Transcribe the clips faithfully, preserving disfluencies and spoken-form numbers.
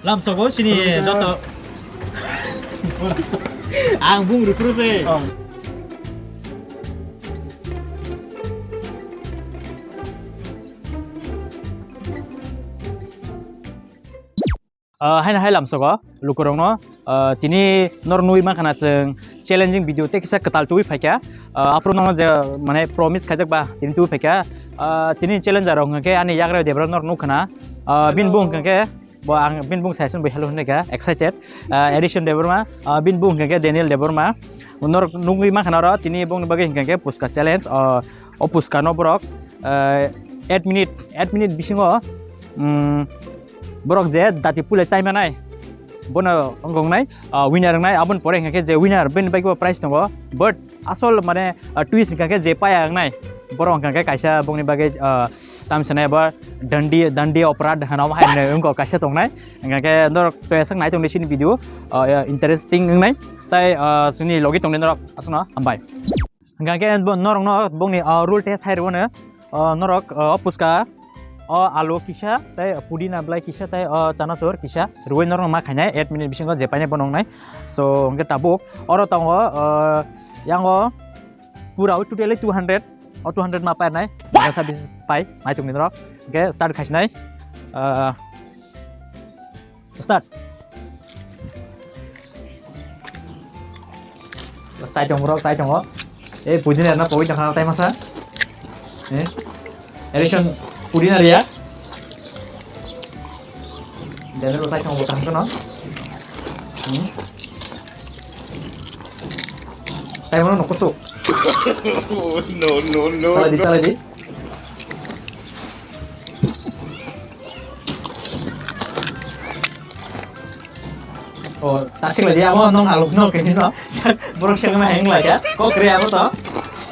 Lamsogo sini joto. Ang bung rukru se. Ah, haino hai lamsogo lukurokno, ah, tini nor nugwi mankha na chwng challenging video tei kisa kwtal tubui phaikha. Ah, aphuru nono je mane promise khaijak ba tini tubui phaikha. Ah, tini challenger rok hwnkhe ani yagra debra nor nukha na. Ah, bini bung hwnkhe bo ang bini bung session bai hello hwnkha excited. Ah, Edison Debbarma, ah, bini bung hwnkhe Daniel Debbarma. Nor nugwi mankha na oro tini bongni bagwi hwnkhe puska challenge. Ah, o puska no borok, ah, eight minute, eight minute bisingo, mm, borok je dati pule chai manai, bono wngkok nai, ah, winner wngnai. Aboni pore hingkha khe je winner, bini bai bo prize tongo. But asol mane, ah, twist hingkha khe je paya wngnai, borok hingkha khe kaisa bongni bagwi, ah, tamsa nai abo dandi, dandi operate hano hai wngkok kaisa tongnai. Hingkha khe norok to esok nai tongdi sini video, ah, interesting wngnai. Tai, ah, sini logi tongdi norok aswkno hambai. Hingkha khe bo norokno bongni, ah, rule test hai rwno, ah, norok, ah, o puska, o alu kisa, tei pudina belai kisa, tei o chanasur kisa rwui norokno ma khainai eight minute bisingo je painai bono wngnai. So, hingkhe tabuk oro tongo, ah, yango pura o totally two hundred, o two hundred ma painai, masa bis pai, nai tongni norok. Hingkhe start khaisinai, ah, Start. Chai tongo bro, chai tongo. Eh, pudina na pogwi tongkha tai masa. Eh. Edison pudina riya. Dene lo chai tongo botang kono. Hmm. Tai mono nokosuk. No, no, no. Salai di, salai di. Oh, tasik lagi amo nong aluk no kini no. Borok sing ma heng lagi ya. Kok kre amo to.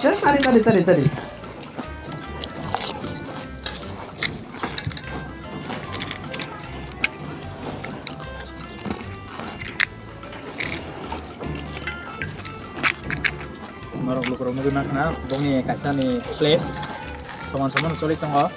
Sari, sari, sari, sari. Norok lukurok nugwi mankha na bongni kaisa ni plate soman soman choli tongo.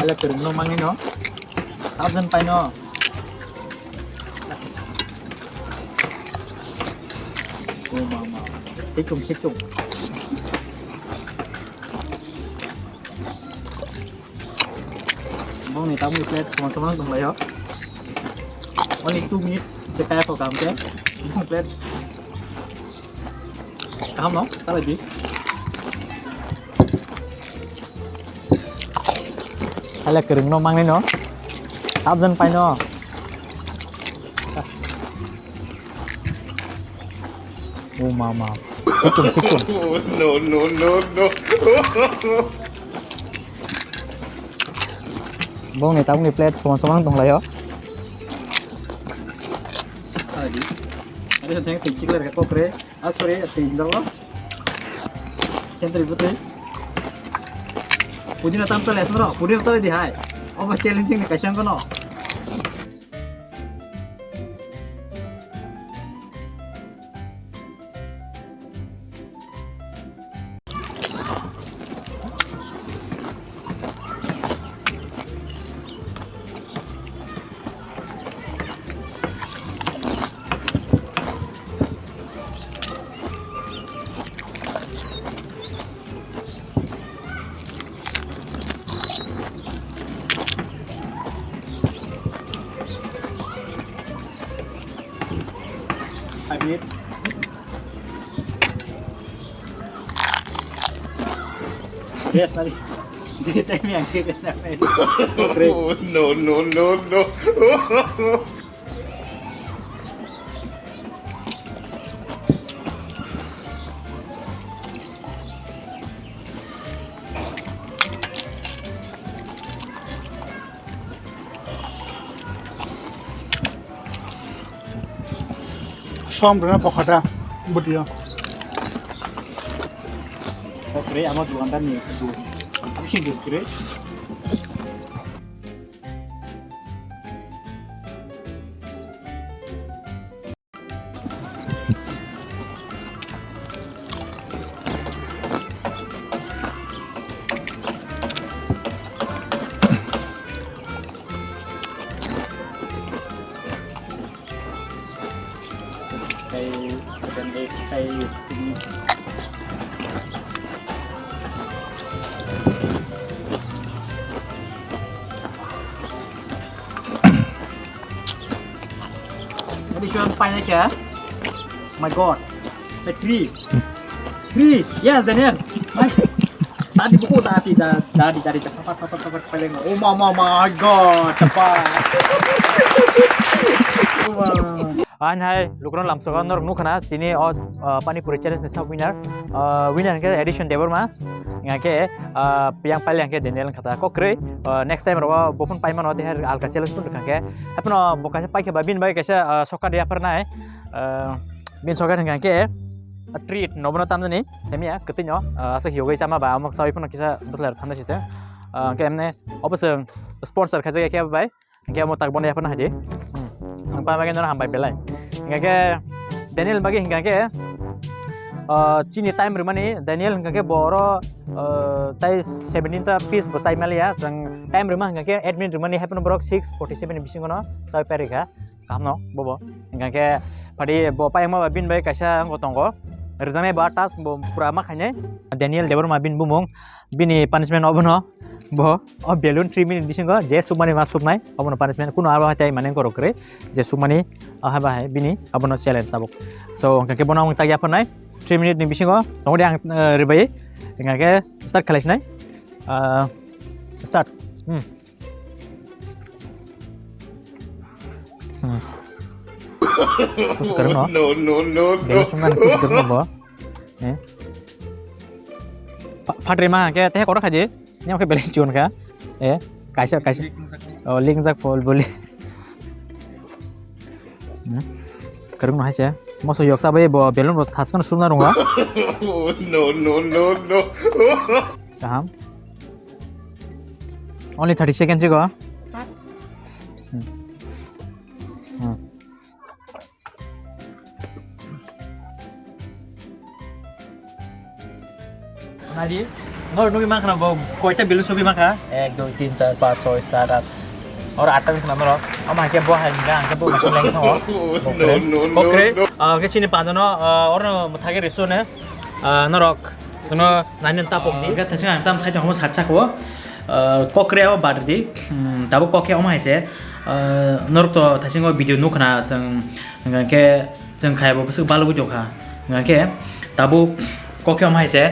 Hala kwrwngno mangino. Sabjan paino. O mama. Thiktung, thiktung. Bongni tabukni plate soman soman tonglaio. Only two minute se kaya ko kam ke. Bong plate. Kaham no? Salai di. Hala kwrwngno mangnino. Sabjan paino. O mama. Kichum, kichum. No, no, no, no. Bongni tabukni plate soman soman tonglaio. Adi. Adi sa thank you chikler ka kokre. Ah, sorry, ati jalo. Kentri butui. Pudina tam chale asmaro. Pudina chale di hai. Obo challenging ni kaisa kono. Five minutes. Yes, nari. Saya saya mi angke kena. No, no, no, no. Som rwna pokhata bwtwi o. Okre, ama dukandarni du-, bising bwswk kwrwi. Tei seven, eight, tei Edition painai khe. My God. Tei three. Three. Yes, Daniel. Tadi buku tadi da-, tadi, tadi, tadi, papat, papat, papat, paling. Oh, mama, my God, cepat. Oh, mama. Ang hai, lukurok lamsogo norok nukha na, tini o, uh, Pani Puri Challenge ni sa winner. Uh, winner hwnkhe Edition Debbarma. Hwnkhe, uh, yang paili hwnkhe Daniel wngkha ta. Kok kwrwi, uh, next time rogo bo phone paimano, tei alka challenge phone rwkha hwnkhe. Haiphano bo kaisa paikha ba, bini bai kaisa, uh, sokat yapharnai. Uh, bini sokat hwnkha hwnkhe, uh, treat nobono tamjani. Kemiya, kwtwino, uh, aswk yogwi chama ba, amok chawi phano kisa bwsla rok thangnai site. Uh, hwnkhe emne, obo chwng sponsor khaijak ya khe bai. Hingke amo tak bono yaphano hai di. Hmm. Ang pa bagwi nono hambai belai. Hingke Daniel bagwi hingka khe, ah, chini time rwmani Daniel hingka khe bo oro, ah, tai seventeen ta piece bo chai maliya. Chwng time rwma hingka khe eight minute rwmani haiphano borok six forty seven ni bisingo no chai pari kha. Kaham no bobo. Hingka khe phadi bo payang ma ba bini bai kaisa wngkha tongo. Rwjaknai bo task bo pura ma khainai. Daniel Debbarma bini bumung. Bini punishment obono, bo o balloon three minute bisingo je sumani ma sumnai, obono punishment. Kuno abo hai tai mane korok kwrwi, je sumani, ah, hai bahai bini obono challenge tabuk. So, hwnkha khe bono ang tagya phanai three minute ni bisingo, tongodi ang, eh, rwbai, hwnkha khe start khlai sinai. Ah, start. Hmm. Hmm. Kus karung no? No, no, no, no. Bela sumnani kus karung no bo. Eh? Pa-, phatri ma ke teh korok khaji. Nyam ke bela chun kha. Eh, kaisa, kaisa. Oh, lingjak pol boli. Hmm. Karung no hai se. Moso yok sabai bo balloon bo thas kan sumna runga. No, no, no, no. Kaham. Only thirty seconds ago. Hmm. Hmm. Nadi, ngor nugwi mankha bo koita balloon sobi mankha? Ek, dui, tin, char, panch, soi, sat, at. Or atta wngkha norok. Ama hake bo hai hingka, hingke bo masuk leng thango. Bokre. No, no, no, bokre. No. Ah, ke sini panjano, ah, orno muthage risu ne. Ah, norok. Sino nani tapok di. Ga thasing ang tam sai tongmo sat sako. Ah, kokre o bar di. Hmm, tabo kokhe omo hai se. Ah, norok to thasing o video nukna seng. Hingka khe chwng khai bo bwswk balugwi tongkha. Hingka khe tabuk kok khe omo hai se.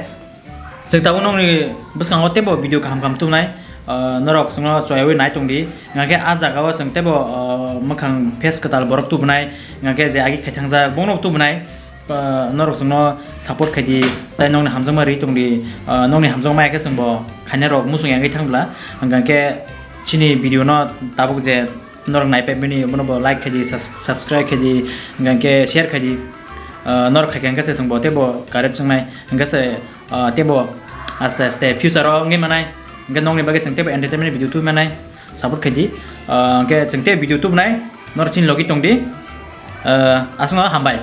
Chwng tabuk nokni bwskango teibo video kaham kaham tubunai. Ah, norok chwngno choyaui nai tongdi. Hingka khe ah jagao chwng teibo, ah, mwkhang face kwtal borok tubunai. Hingka khe je agi khaithangjak bongno tubunai. Ah, norok chwngno support khaidi, tei nokni hamjakma ri tongdi. Ah, nokni hamjakma ya khe chwngbo khainai rok muchung yangwi thangbla. Hingka khe chini video no tabuk je norok naipai bini, bono bo like khaidi, sus-, subscribe khaidi, hingka khe share khaidi. Ah, norok khaikha hingka se chwngbo teibo correct wngnai, hingka se, ah, teibo aste aste future o wngwi manai, hingka nokni bagwi chwng teibo entertainment video tubui manai, support khaidi. Ah, hingke chwng tei video tubunai, norok chini logi tongdi. Ah, aswkno hambai.